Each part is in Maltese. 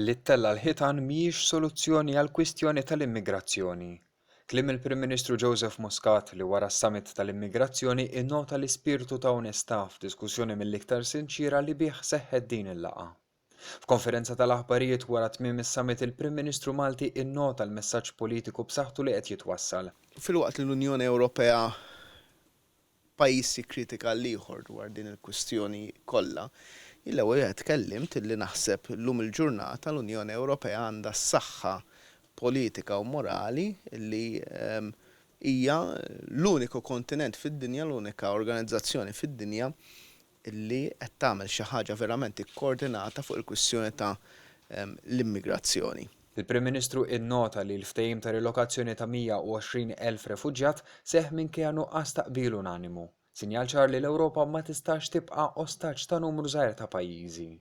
Li ttella' l-ħitan mhijiex soluzzjoni għall-kwistjoni tal-immigrazzjoni. Kliem il-Prim Ministru Joseph Muscat li wara s-summit tal-immigrazzjoni innota l-ispirtu ta' onestà f'diskussjoni mill-iktar sinċiera li bih seħħet din il-laqgħa. F'konferenza tal-aħbarijiet wara tmiem is-summit il-Prim Ministru Malti innota l-messaġġ politiku b'saħħtu li qed jitwassal. Filwaqt li l-Unjoni Ewropea pajjiż jikkritika l-ieħor dwar din il-kwistjoni kollha, jien l-ewwel wieħed tkellimt illi naħseb llum il-ġurnata l-Unjoni Ewropea għandha s-saħħa politika u morali li hija l-uniku kontinent fid-dinja, l-unika organizzazzjoni fid-dinja li qed tagħmel xi ħaġa verament ikkoordinata fuq il-kwistjoni ta' l-immigrazzjoni. Il-Prim Ministru innota li l-ftehim ta' rilokazzjoni ta' 120,000 refuġjat seħħ minkejja nuqqas ta' qbil unanimu, sinjal ċar li l-Ewropa ma tistax tibqa' ostaġġ ta' numru żgħir ta' pajjiżi.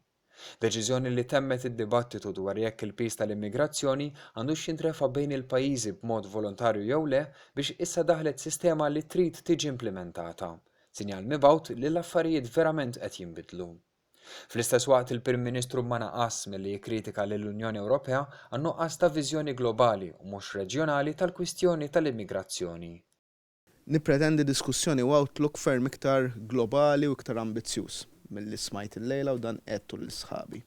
Deċiżjoni li temmet id-dibattitu dwar jekk il-piż tal-immigrazzjoni għandux jintrefa' bejn il-pajjiżi b'mod volontarju jew le biex issa daħlet sistema li trid tiġi implimentata. Sinjal mibgħut li l-affarijiet verament qed jinbidlu. Fl-istess waqt il-Prim Ministru ma naqasx milli jikkritika lill-Unjoni Ewropea għan-nuqqas ta' viżjoni globali u mhux reġjonali tal-kwistjoni tal-immigrazzjoni. Nippretendi diskussjoni u outlook ferm iktar globali u iktar ambizzjuż milli smajt illejla u dan għedtu lil sħabi.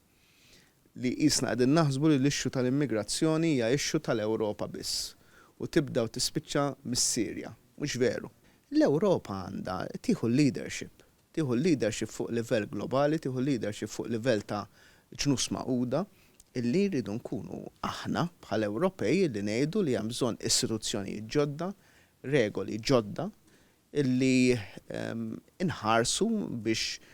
Li qisna qegħdin naħsbu li l-issue tal-immigrazzjoni hija issue tal-Ewropa biss u tibda u tispiċċa mis-Sirja. Mhux veru. L-Ewropa għandha tieħu l-leadership. Tieħu l-leadership fuq livell globali, tieħu l-leadership fuq livell ta' Ġnus Magħquda illi rridu nkunu aħna bħala Ewropej illi ngħidu li hemm bżonn istituzzjonijiet ġodda, regoli ġodda li nħarsu biex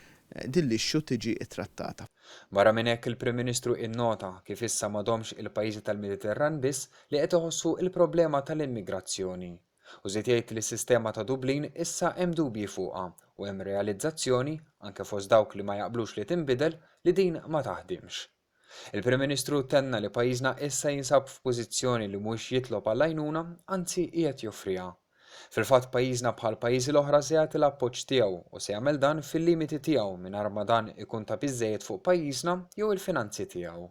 din l-issue tiġi ttrattata. Barra minn hekk il-Prim Ministru innota kif issa m'għadhomx il-pajjiżi tal-Mediterran biss li qed iħossu l-problema tal-immigrazzjoni. U żied jgħid li s-sistema ta' Dublin issa hemm dubji fuqha u hemm realizzazzjoni, anke fost dawk li ma jaqblux li tinbidel, li din ma taħdimx. Il-Prim Ministru tenna li pajjiżna issa jinsab f'pożizzjoni li mhuwiex jitlob għall-għajnuna, anzi qiegħed joffriha. Fil-fatt pajjiżna bħall-pajjiżi l-oħra se jagħti l-appoġġ tiegħu u se jagħmel dan fil-limiti tiegħu mingħajr ma dan ikun ta' piż żejjed fuq pajjiżna jew il-finanzi tiegħu.